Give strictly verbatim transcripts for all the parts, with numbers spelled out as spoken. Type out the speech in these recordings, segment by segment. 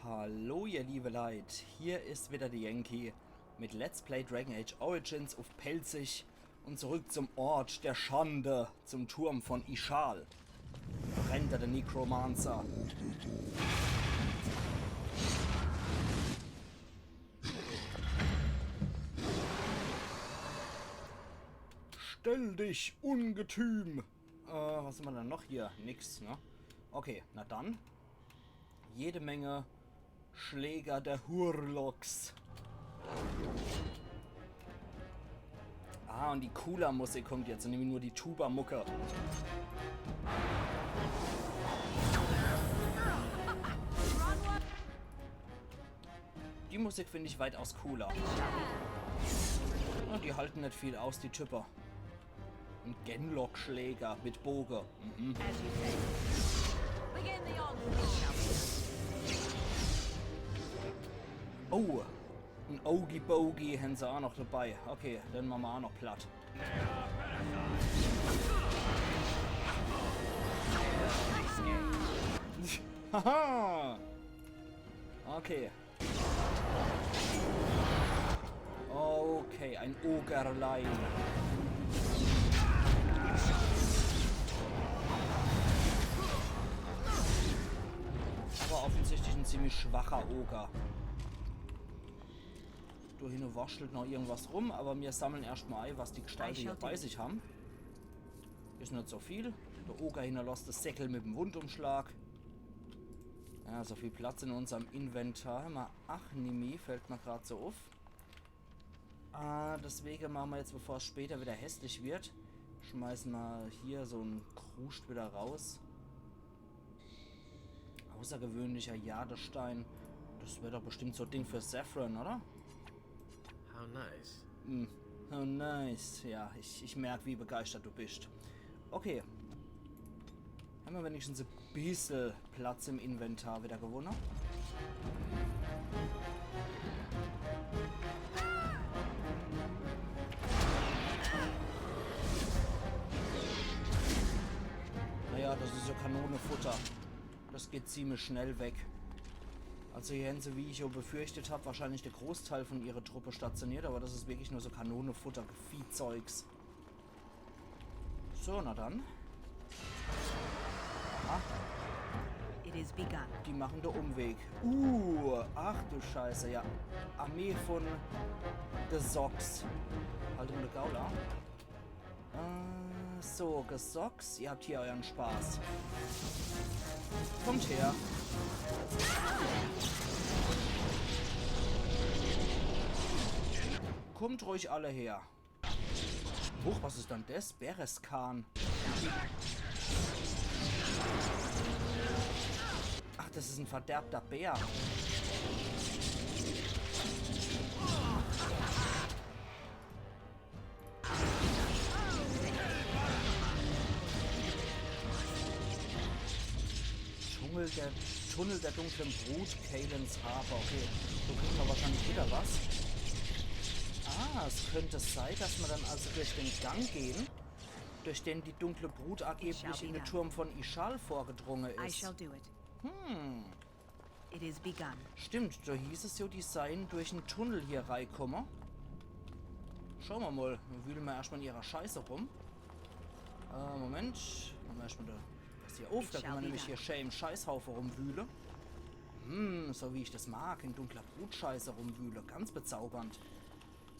Hallo ihr liebe Leit, hier is wieder de Yankee mit Let's Play Dragon Age Origins uff Pälzisch und zurück zum Ort der Schande, zum Turm von Ixal. Brennender Necromancer. Stell dich, Ungetüm! Äh, was hämmer dann noch hier? Nix, ne? Okay, na dann. Jede Menge Schläger der Hurloks. Ah, und die Kula-Musik kommt jetzt und nämlich nur die Tuba-Mucke. Die Musik finde ich weitaus cooler. Ja, die halten net viel aus, die Typer. Ein Genlock-Schläger mit Boge. Mhm. As you say. Begin the onslaught. Oh, ein Ogie Bogie hän se auch noch dabei. Okay, den mache mer auch noch platt. Haha! Okay. Okay, ein Ogerlein. Aber offensichtlich ein ziemlich schwacher Oger. Da hinne wurschtelt noch irgendwas rum, aber mir sammeln erscht mal ei, was die Gestalte hier bei sich haben. Is net so viel. Der Oger hinnerlosst das Säckel mit dem Wundumschlag. Ja, so viel Platz in unserem Inventar hämmer ach nimmi, fällt mir grad so uff. Ah, deswege mache mer jetzt, bevor es später wieder hässlich wird, schmeiße mer hier so en Kruscht wieder raus. Außergewöhnlicher Jadestein. Das wär doch bestimmt so e Ding für Zevran, oder? How nice. Hm. Oh, nice. Ja, ich, ich merk, wie begeistert du bist. Okay. Hämmer wenigstens e bissel Platz im Inventar wieder gewonne. Naja, das is ja Kanonefutter. Das geht ziemlich schnell weg. Also hier hän se, wie ich ja befürchtet hab, wahrscheinlich de Großteil von ihre Truppe stationiert, aber das is wirklich nur so Kanonefutter, Viehzeugs. So, na dann. Aha. It is begun. Die machen de Umweg. Uh, ach du Scheiße, ja. Armee von Gesocks. Halt in de Gaula. Äh, so, Gesocks, ihr habt hier euren Spaß. Kommt her. Kommt ruhig alle her. Huch, was is dann des? Bereskan. Ach, das is en verderbter Bär. Tunnel der, Tunnel der dunklen Brut, Kaelin's Harbour. Okay, do kriegen mer wahrscheinlich wieder was. Ah, es könnte sei, dass mer dann also durch den Gang gehen, durch den die dunkle Brut angeblich in den Turm von Ixal vorgedrungen is. I shall do it. Hm. It is begun. Stimmt, do hieß es ja, die seien durch en Tunnel hier reikomme. Schaue mer mal, wühle mer erscht mal in ihrer Scheiße rum. Äh, Moment. Mache mer erscht mal do das hier uff, do kann mer nämlich hier schää im Scheißhaufe rumwühle. Hm, so wie ich das mag, in dunkler Brutscheiße rumwühle. Ganz bezaubernd.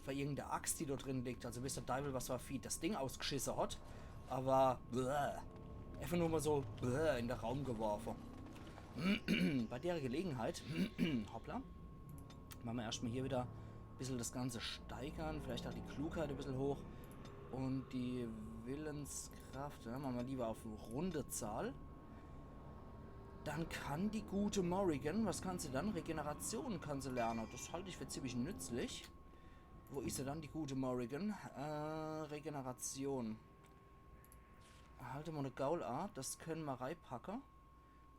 Für irgendeine Axt, die do drin liegt. Also bis der Deiwel, was für e Vieh das Ding ausgschisse hat. Aber, bläh. Einfach nur mal so, bläh, in de Raum geworfe. Bei der Gelegenheit, hoppla, mache mer erscht mal hier wieder e bissel das Ganze steigern, vielleicht auch die Klugheit e bissel hoch und die Willenskraft, ja, mache mer lieber auf runde Zahl. Dann kann die gute Morrigan, was kann se dann? Regeneration kann se lerne. Das halt ich für ziemlich nützlich. Wo is se dann, die gute Morrigan? Äh, Regeneration. Erhalte mer e Gaul-Art, das könne mer reipacke.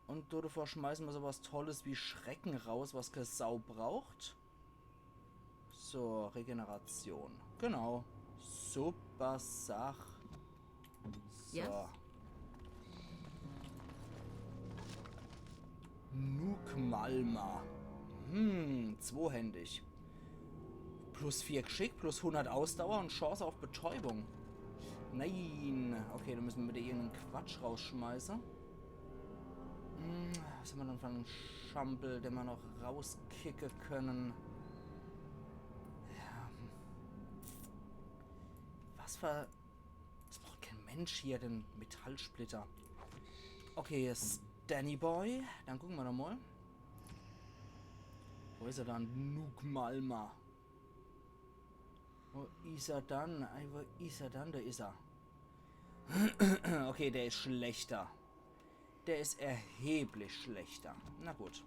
Und do devor schmeiße mer so was Tolles wie Schrecken raus, was kee Sau braucht. So, Regeneration. Genau. Super Sach. So. Yes. Nuke Malma. Hm, zwohändig. Plus vier Geschick, plus hundert Ausdauer und Chance auf Betäubung. Nein. Okay, dann müssen wir wieder irgendeinen Quatsch rausschmeißen. Hm, was haben wir dann für einen Schampel, den wir noch rauskicken können? Ja. Hm. Was für... Das braucht kein Mensch hier, den Metallsplitter. Okay, hier ist Danny Boy. Dann gucken wir doch mal. Wo ist er dann? Nuke Malma. Wo ist er dann? Ei, wo ist er dann? Da ist er. Okay, der ist schlechter. Der ist erheblich schlechter. Na gut.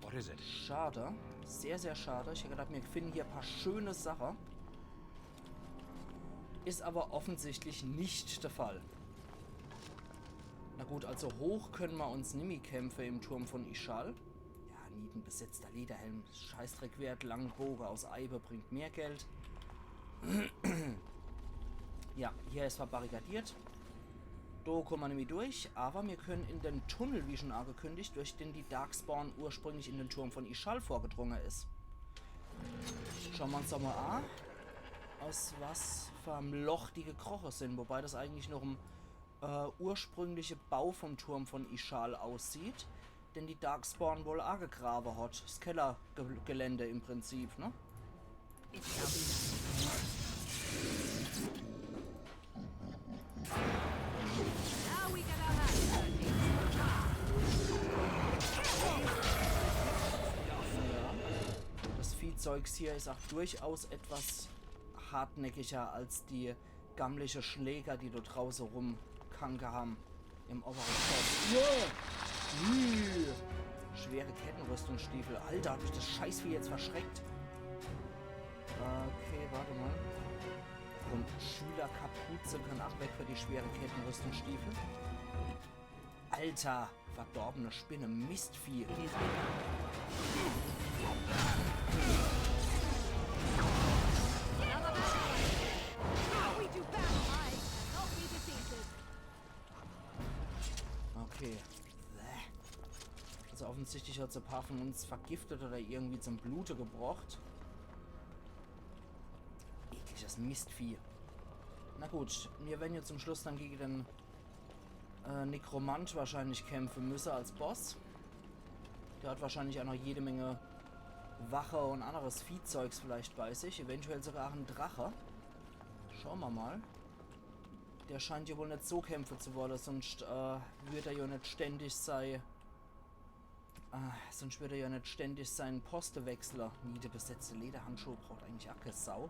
What is it? Schade. Sehr, sehr schade. Ich hätte gedacht, wir finden hier ein paar schöne Sachen. Ist aber offensichtlich nicht der Fall. Na gut, also hoch können wir uns nimmi kämpfen im Turm von Ixal. Ja, nietenbesetzter Lederhelm. Scheißdreck wert. Langboge aus Eibe bringt mehr Geld. Ja, hier ist verbarrikadiert. Do kommen wir nimmi durch, aber wir können in den Tunnel, wie schon angekündigt, durch den die Darkspawn ursprünglich in den Turm von Ixal vorgedrungen ist. Schauen wir uns doch mal an, aus was für einem Loch die gekrochen sind, wobei das eigentlich noch im äh, ursprüngliche Bau vom Turm von Ixal aussieht, den die Darkspawn wohl angegraben hat. Das Kellergelände im Prinzip, ne? It shall be done. Now we get our hands dirty. Das Viehzeugs hier ist auch durchaus etwas hartnäckiger als die gammliche Schläger, die dort draußen rumkanke haben. Im oberen Stock. Wow. Ui. Schwere Kettenrüstungsstiefel. Alter, hat mich das Scheißvieh jetzt verschreckt. Okay, warte mal. Und Schülerkapuze kann auch weg für die schwere Kettenrüstungsstiefel. Alter, verdorbene Spinne, Mistvieh. It is begun. Another battle. How we do battle, I cannot be defeated. Okay. Bäh. Also offensichtlich hat sie ein paar von uns vergiftet oder irgendwie zum Blute gebracht. Ekliges Mistvieh. Na gut, wir werden jetzt zum Schluss dann gegen den äh, Nekromant wahrscheinlich kämpfen müssen als Boss. Der hat wahrscheinlich auch noch jede Menge Wache und anderes Viehzeugs vielleicht bei sich. Eventuell sogar ein Drache. Schauen wir mal. Der scheint ja wohl nicht so kämpfen zu wollen, sonst äh, würde er ja nicht ständig sei, äh, sonst würde er ja nicht ständig seinen Posten wechseln. Nietenbesetzte Lederhandschuhe braucht eigentlich auch keine Sau.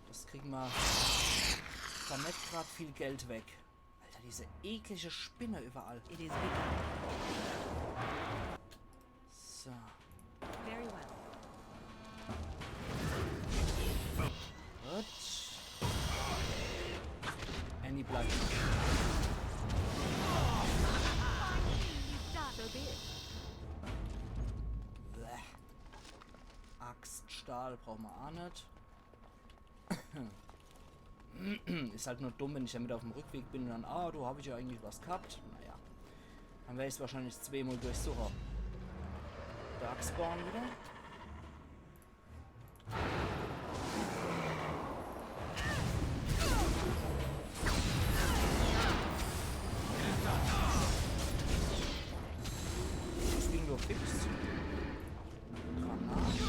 Das kriegen wir dann nicht grad viel Geld weg. Alter, diese eklige Spinne überall. It is begun. So. Very well. Gut. Annie bleibt. Finally, you done. So be it. Bleh. Axt, Stahl brauchen wir auch nicht. Is halt nur dumm, wenn ich damit auf dem Rückweg bin und dann, ah, du, hab ich ja eigentlich was gehabt. Naja. Dann werde ich's wahrscheinlich zweimal durchsuchen. Darkspawn wieder. Das ging doch fix. Granate.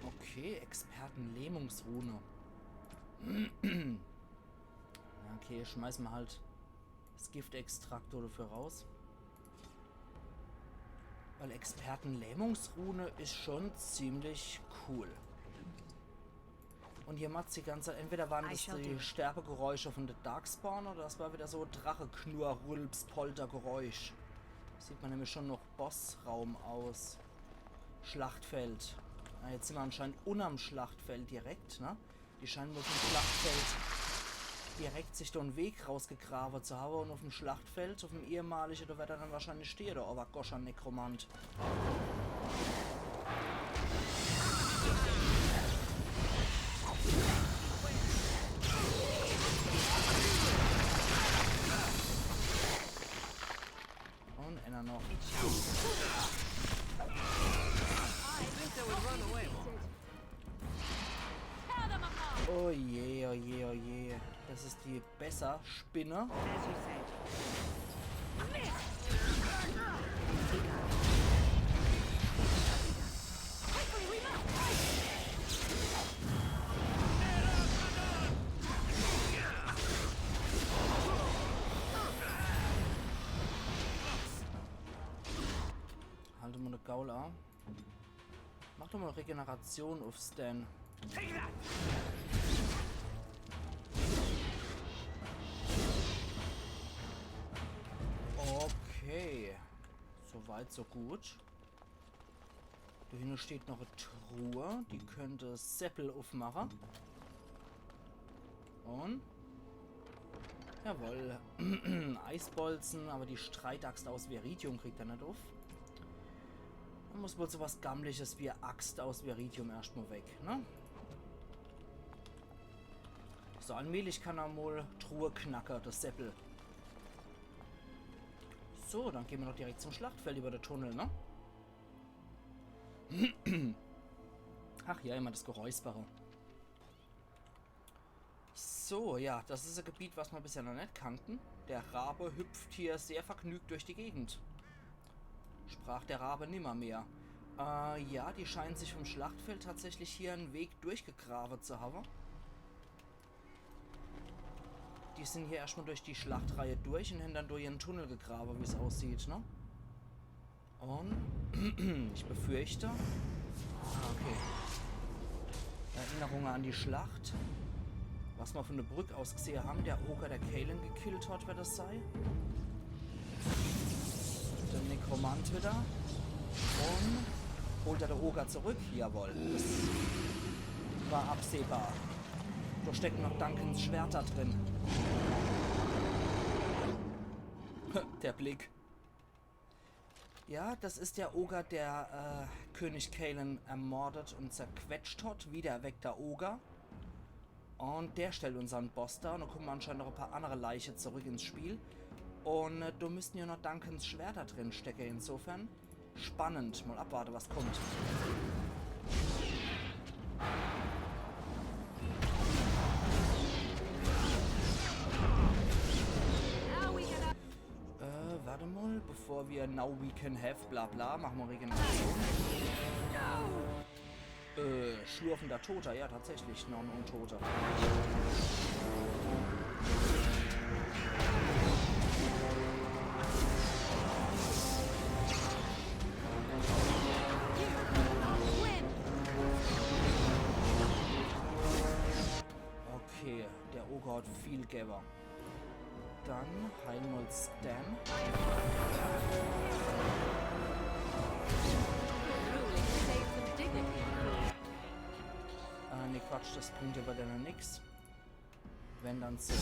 Okay, Expertenlähmungsrune. Okay, schmeißen wir halt das Giftextrakt dafür raus. Weil Expertenlähmungsrune is schon ziemlich cool. Und hier macht's die ganze Zeit, entweder waren das die Sterbegeräusche von der Darkspawn oder das war wieder so Drache-Knurr-Rülps-Polter-Geräusch. Sieht man nämlich schon noch Bossraum aus. Schlachtfeld. Na, jetzt sind wir anscheinend unterm Schlachtfeld direkt, ne? Die scheinen wohl vom Schlachtfeld direkt sich do en Weg rausgegrabe zu haben und auf dem Schlachtfeld, auf dem ehemalige, da wird er dann wahrscheinlich stehen, der Obergoscher Nekromant. Oje, oje, oje. Das is die Besserspinne. As you say. Halt mol de Gaul a. Mach doch mol Regeneration uff, Sten. Okay. So weit, so gut. Do hinne steht noch e Truhe. Die könnt Seppel uffmache. Un? Jawoll. Eisbolzen, awwer die Streitaxt aus Viridium kriegt er net uff. Do muss wohl so was Gammliches wie Axt aus Viridium erscht mol weg, ne? So, allmählich kann er mol Truhe knacke, de Seppel. So, dann gehn mer doch direkt zum Schlachtfeld iwwer de Tunnel, ne? Ach ja, immer das Geräuspere. So, ja, das is e Gebiet, was mer bisher noch net kannte. Der Rabe hüpft hier sehr vergnügt durch die Gegend. Sprach der Rabe nimmermehr. Äh, ja, die scheinen sich vom Schlachtfeld tatsächlich hier en Weg durchgegrawe zu hawwe. Die sin hier erscht mol durch die Schlachtreihe durch un hän dann durch en Tunnel gegrawe, wie's aussieht, ne? Un ich befürchte. Ah, okay. Erinnerunge an die Schlacht. Was mer von de Brück aus gsehe hän, der Oger, der Cailan gekillt hat, werd das sei. De Nekromant wieder. Un holt er de Oger zurück? Jawoll. Das war absehbar. Do stecken noch Duncans Schwerter drin. Der Blick. Ja, das is der Oger, der äh, König Cailan ermordet un zerquetscht hat, wiedererweckter Oger. Un der stellt unsern Boss dar. Un do kumme anscheinend noch e paar annere Leiche zurück ins Spiel. Un äh, do müssten ja noch Duncans Schwerter drin stecke. Insofern spannend. Mol abwarte, was kummt. Äh, warte mol, bevor mer now we can have bla bla, mache mer Regeneration. Äh, schlurfender Toter, ja tatsächlich, noch en Untoter. Okay, der Oger hat viel gewwe. Dann heil mol Sten. Äh, ne Quatsch, das bringt awwer dann nix. Wenn dann so.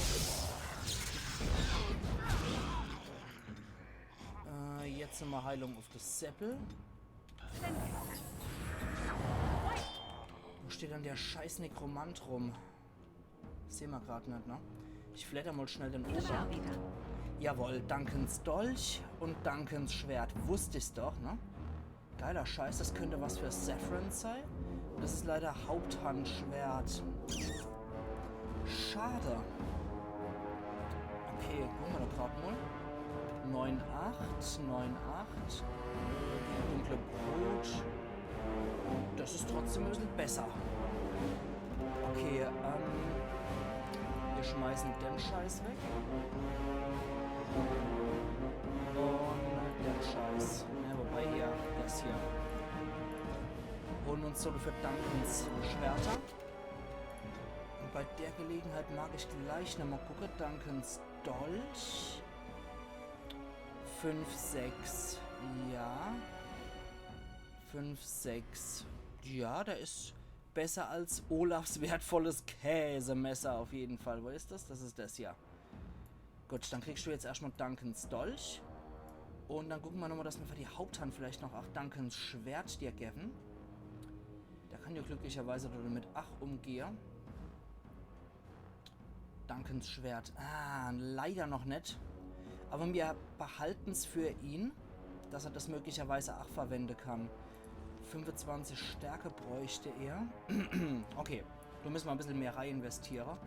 Äh, jetzt nochmol Heilung uff das Seppel. Wo steht dann der scheiß Nekromant rum? Seh mer grad net, ne? Ich flatter mol schnell den Oger. Jawoll, Duncans Dolch un Duncans Schwert. Wusst ich's doch, ne? Geiler Scheiß, das könnt was für Zevran sei. Das is leider Haupthandschwert. Schade. Okay, gucke mer doch grad mol. Neun acht, neun acht. Die dunkle Brut. Das is trotzdem e bissel besser. Okay, ähm, mir schmeißen den Scheiß weg. Un den Scheiß. Ja, wobei hier, das hier. Holen uns so dafür Duncans Schwerter. Un bei der Gelegenheit mag ich gleich nochmol gucke. Duncans Dolch. Fünf sechs. Ja. Fünf sechs. Ja, der is besser als Olafs wertvolles Käsemesser auf jeden Fall. Wo is das? Das is das, ja. Gut, dann kriegst du jetzt erscht mol Duncans Dolch. Un dann gucke mer nochmol, dass mer für die Haupthand vielleicht noch ach Duncans Schwert dir gewwe. Der kann ja glücklicherweise damit ach umgehe. Duncans Schwert. Ah, leider noch net. Awwer mir behalten's für ihn, dass er das möglicherweise ach verwende kann. Fünfundzwanzig Stärke bräuchte er. Okay. Do müsse mer e bissel mehr rei investiere.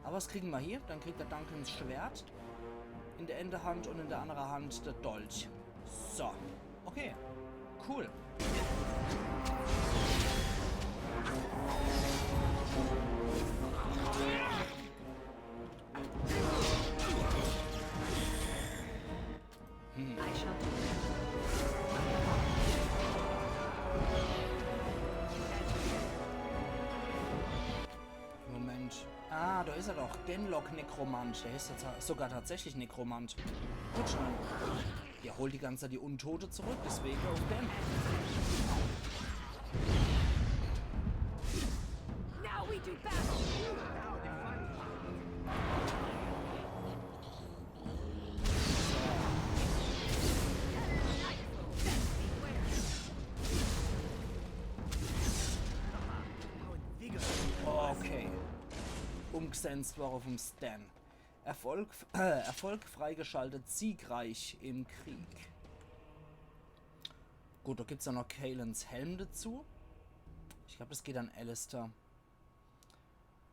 Awwer 's kriege mer hie. Dann kriegt der Duncan 's Schwert in der eene Hand un in der annere Hand de Dolch. So. Okay. Cool. Hm. I shall do it. Moment. Ah, do is er doch. Denlock Nekromant. Der is ja ta- sogar tatsächlich Nekromant. Gut schon. Der holt die ganze Zeit die Untote zurück, deswege uff den. Now we do battle. Okay. Umgesetzt worre vum Sten. Erfolg, äh, Erfolg freigeschaltet, siegreich im Krieg. Gut, do gibt's ja noch Kaelins Helm dazu. Ich glaub, das geht an Alistair.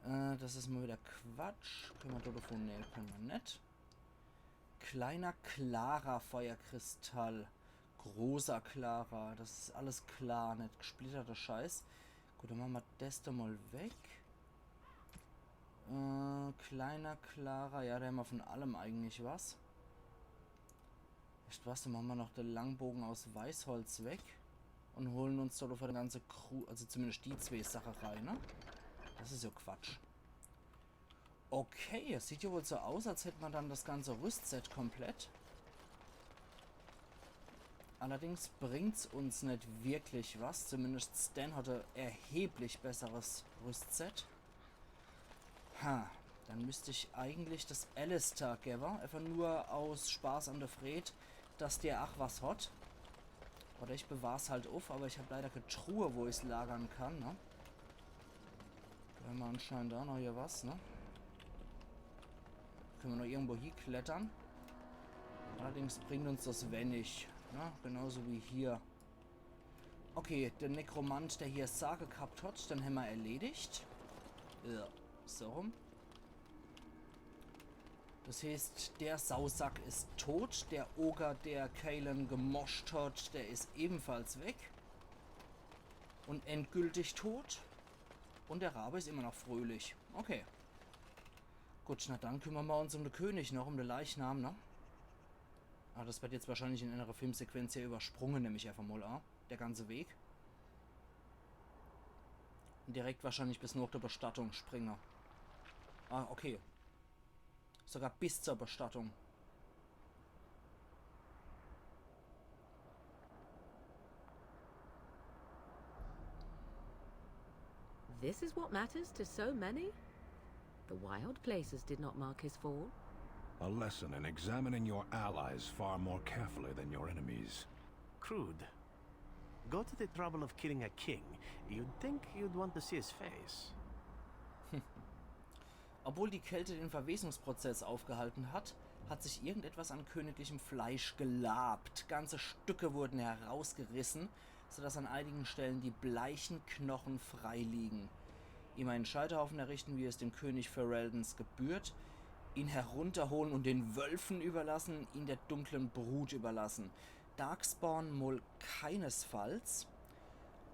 Äh, das is mal wieder Quatsch. Könne mer do davon? Nee, könne mer net. Kleiner klarer Feuerkristall. Großer klarer. Das is alles klar, net gesplitterter Scheiß. Gut, dann mache mer das do mal weg. Äh, kleiner klarer. Ja, do hämmer von allem eigentlich was. Weescht was, dann mache mer noch de Langboge aus Weißholz weg un hole uns do für die ganze Crew, also zumindest die zwee Sache rei, ne? Das is ja Quatsch. Okay, es sieht ja wohl so aus, als hätt mer dann das ganze Rüstset komplett. Allerdings bringt's uns net wirklich was. Zumindest Sten hat e erheblich besseres Rüstset. Ha, dann müsst ich eigentlich das Alistair gewwe. Einfach nur aus Spaß an der Fred, dass der ach was hat. Oder ich bewahr's halt uff, aber ich hab leider kee Truhe, wo ich's lagere kann, ne? Do hämmer anscheinend ach noch hier was, ne? Könne mer noch irgendwo hieklettere. Allerdings bringt uns das wenig, ne? Genauso wie hier. Okay, de Nekromant, der hier Sage gehabt hat, den hämmer erledigt. Ja, so rum. Das heißt, der Sausack is tot, der Oger, der Kaelin gemoscht hat, der is ebenfalls weg. Un endgültig tot. Un der Rabe is immer noch fröhlich. Okay. Gut, na dann kümmere mer uns um de König noch, um de Leichnam, ne? Ah, das wird jetzt wahrscheinlich in einer Filmsequenz hier übersprunge, nemm ich einfach mal an. Der ganze Weg. Direkt wahrscheinlich bis nach der Bestattung springe. Ah, okay. Sogar bis zur Bestattung. This is what matters to so many? The wild places did not mark his fall. A lesson in examining your allies far more carefully than your enemies. Crude. Go to the trouble of killing a king, you'd think you'd want to see his face. Obwohl die Kälte den Verwesungsprozess aufgehalten hat, hat sich irgendetwas an königlichem Fleisch gelabt. Ganze Stücke wurden herausgerissen, sodass an einigen Stellen die bleichen Knochen frei liegen. Ihm einen Scheiterhaufen errichten, wie es dem König Ferelden's gebührt, ihn herunterholen und den Wölfen überlassen, ihn der dunklen Brut überlassen. Darkspawn mol keinesfalls.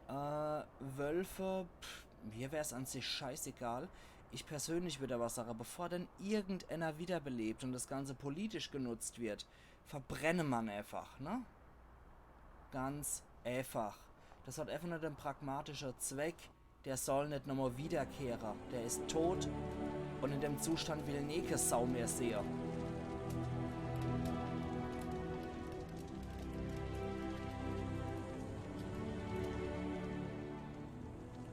Äh, Wölfe, pff, mir wär's an sich scheißegal. Ich persönlich würd awwer sage, bevor den irgendeiner wiederbelebt und das Ganze politisch genutzt wird, verbrenne mer'n einfach, ne? Ganz einfach. Das hat einfach nur den pragmatischen Zweck, der soll net nochmal wiederkehre. Der is tot und in dem Zustand will en eh kee Sau mehr sehe.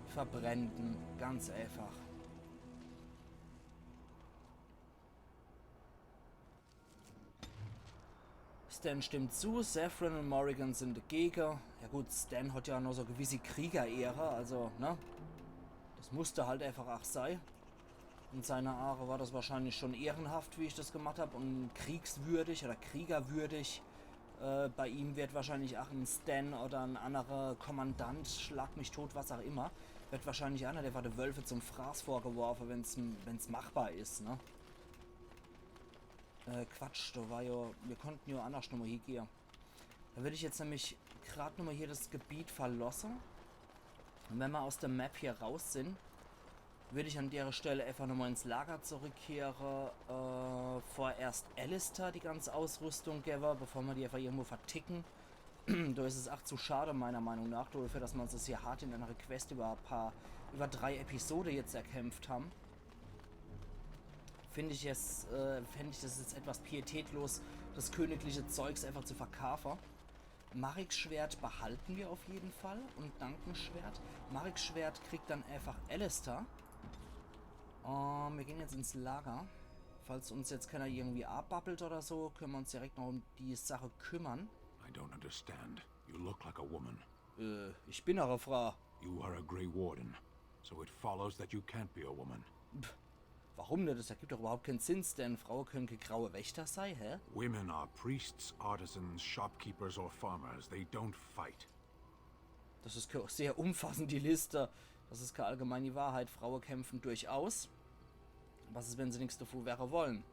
Verbrennen, ganz einfach. Sten stimmt zu, Zevran und Morrigan sind dagege. Ja gut, Sten hat ja noch so gewisse Kriegerehre, also, ne? Das musste halt einfach ach sei. In seiner Aare war das wahrscheinlich schon ehrenhaft, wie ich das gemacht hab, und kriegswürdig oder kriegerwürdig. Äh, bei ihm wird wahrscheinlich ach en Sten oder en annerer Kommandant, schlag mich tot, was ach immer, wird wahrscheinlich ach net einfach de Wölfe zum Fraß vorgeworfe, wenn's, wenn's machbar is, ne? Äh, Quatsch, do war jo, mir konnten jo annerscht nochmol hiegehe. Do würd ich jetzt nämlich grad nochmol hier das Gebiet verlosse. Un wenn mer aus der Map hier raus sin, würd ich an dere Stelle einfach nochmol ins Lager zurückkehre, äh, vorerscht Alistair die ganze Ausrüstung gewwe, bevor mer die einfach irgendwo verticke. Do is es ach zu schade, meiner Meinung nach, dafür, dass mer uns das hier hart in einer Quest über e paar, über drei Episode jetzt erkämpft ham. Find ich es, äh, fänd ich das jetzt etwas pietätlos, das königliche Zeugs einfach zu verkaufe. Mareks Schwert behalten wir auf jeden Fall und Dankenschwert. Mareks Schwert kriegt dann einfach Alistair. Ähm, wir gehen jetzt ins Lager. Falls uns jetzt keiner irgendwie abbabbelt oder so, können wir uns direkt noch um die Sache kümmern. I don't understand. You look like a woman. Äh, ich bin ach e Frau. You are a Grey Warden, so it follows that you can't be a woman. Warum net? Das ergibt doch überhaupt keinen Sinn, denn Frauen können keine graue Wächter sein, hä? Women are priests, artisans, shopkeepers, or farmers. They don't fight. Das ist sehr umfassend, die Liste. Das ist keine allgemeine Wahrheit. Frauen kämpfen durchaus. Was ist, wenn sie nichts davon wäre wollen?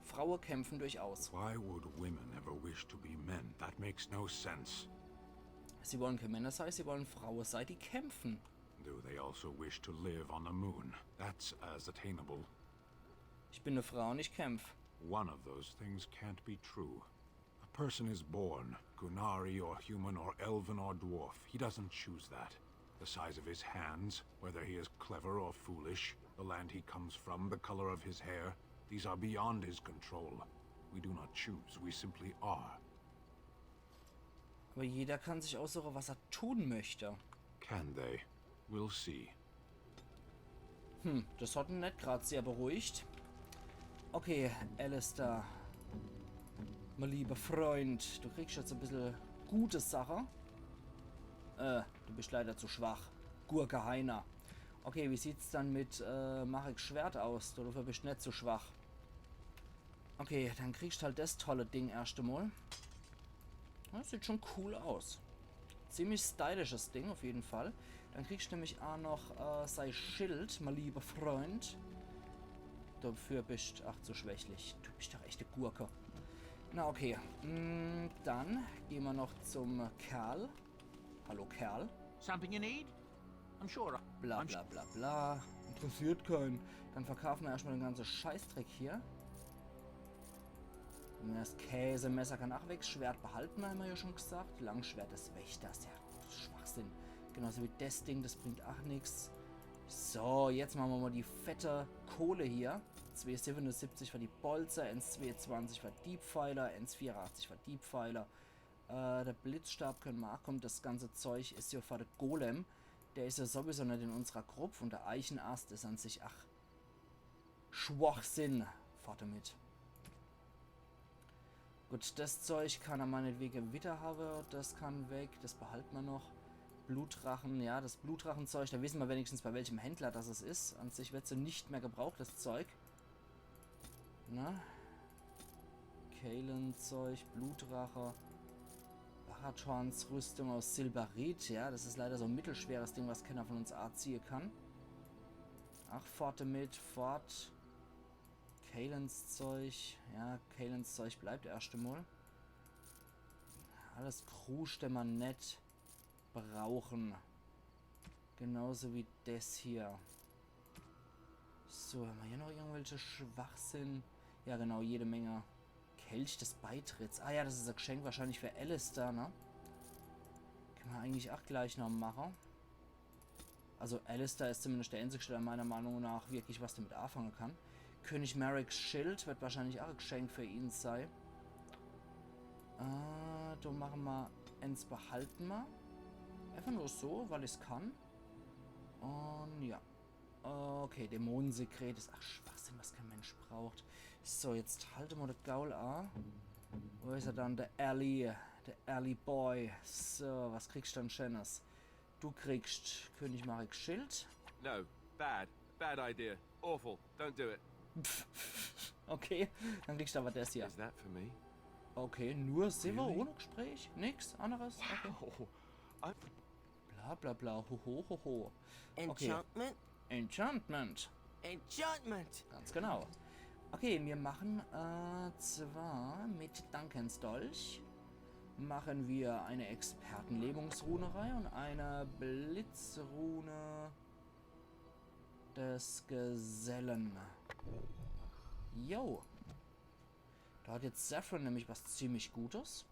Frauen kämpfen durchaus. Why would women ever wish to be men? That makes no sense. Sie wollen keine Männer sein, sie wollen Frauen sein, die kämpfen. Do they also wish to live on the moon? That's as attainable. Ich bin eine Frau und ich kämpf. One of those things can't be true. A person is born, Qunari or human or elven or dwarf. He doesn't choose that. The size of his hands, whether he is clever or foolish, the land he comes from, the color of his hair, these are beyond his control. We do not choose, we simply are. Aber jeder kann sich aussuchen, was er tun möchte. Can they? We'll see. Hm, das hat ihn net grad sehr beruhigt. Okay, Alistair. Mein lieber Freund, du kriegst jetzt ein bisschen gute Sache. Äh, du bist leider zu schwach. Gurke Heiner. Okay, wie sieht's dann mit äh, Mareks Schwert aus? Du, dafür bist net zu schwach. Okay, dann kriegst halt das tolle Ding erst einmal. Das sieht schon cool aus. Ziemlich stylisches Ding auf jeden Fall. Dann kriegst du nämlich auch noch äh, sein Schild, mein lieber Freund. Dafür bist, ach, zu schwächlich. Du bist doch echte Gurke. Na okay, mm, dann gehen wir noch zum Kerl. Hallo Kerl. Something you need? I'm sure. Bla bla bla bla. Interessiert keinen. Dann verkaufen wir erstmal den ganzen Scheißdreck hier. Und das Käsemesser kann auch weg. Schwert behalten wir, haben wir ja schon gesagt. Langschwert des Wächters. Ja, das ist Schwachsinn. Genauso wie das Ding, das bringt auch nichts. So, jetzt machen wir mal die fette Kohle hier. Zwei siebenundsiebzig für die Bolze, eins zwei zwanzig für die Pfeile, eins vierundachtzig für die Pfeile. Äh, der Blitzstab können wir auch, kommt, das ganze Zeug ist ja für den Golem. Der ist ja sowieso nicht in unserer Gruppe und der Eichenast ist an sich, ach, Schwachsinn. Fort damit. Gut, das Zeug kann er meinetwegen wieder haben. Das kann weg, das behalten wir noch. Blutdrachen, ja, das Blutdrachenzeug, da wissen wir wenigstens, bei welchem Händler das es ist. An sich wird sie nicht mehr gebraucht, das Zeug. Na? Kaelin's Zeug, Blutdrache. Barathorns Rüstung aus Silberit, ja, das ist leider so ein mittelschweres Ding, was keiner von uns anziehen kann. Ach, fort damit, fort. Kaelin's Zeug, ja, Kaelin's Zeug bleibt erst einmal. Alles Krusch, den wir net brauchen. Genauso wie das hier. So, haben wir hier noch irgendwelche Schwachsinn? Ja, genau, jede Menge. Kelch des Beitritts. Ah ja, das ist ein Geschenk wahrscheinlich für Alistair, ne? Können wir eigentlich auch gleich noch machen. Also Alistair ist zumindest der Einzige, der meiner Meinung nach wirklich was damit anfangen kann. König Mareks Schild wird wahrscheinlich auch ein Geschenk für ihn sein. Äh, da machen wir eins, behalten wir. Einfach nur so, weil ich's kann. Und ja. Okay, Dämonensekret ist. Ach, Schwachsinn, was kein Mensch braucht. So, jetzt halte mal der Gaul an. Wo ist er dann? Der Alley. Der Alley Boy. So, was kriegst du denn Schönes? Du kriegst König Mareks Schild. No, bad. Bad idea. Awful. Don't do it. Okay, dann kriegst du aber das hier. Is that for me? Okay, nur siwwe Really? Ohne Gespräch? Nix anderes? Okay. Wow. I- Bla bla bla, ho ho ho ho. Okay. Enchantment? Enchantment. Enchantment! Ganz genau. Okay, wir machen äh, zwar mit Dankensdolch machen wir eine Expertenlähmungsrune rein und eine Blitzrune des Gesellen. Jo. Da hat jetzt Zevran nämlich was ziemlich Gutes.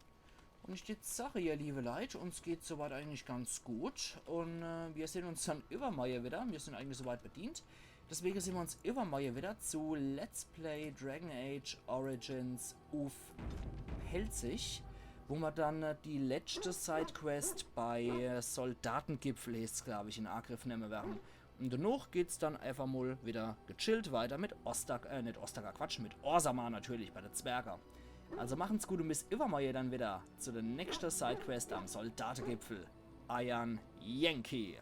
Und ich jetzt sage, ihr liebe Leit, uns geht's soweit eigentlich ganz gut. Und äh, wir sehen uns dann übermorje wieder. Wir sind eigentlich soweit bedient. Deswegen sehen wir uns übermorje wieder zu Let's Play Dragon Age Origins uff Pälzisch, wo wir dann äh, die letzte Sidequest bei äh, Soldatengipfel, heißt's, glaub ich, in Angriff nehmen werden. Und danach geht's dann einfach mal wieder gechillt weiter mit Ostac, äh, nicht Ostaca, Quatsch, mit Orzammar natürlich bei der Zwerge. Also machen's gut und bis übermorje dann wieder zu der nächsten Sidequest am Soldatengipfel. Eiern Yankee.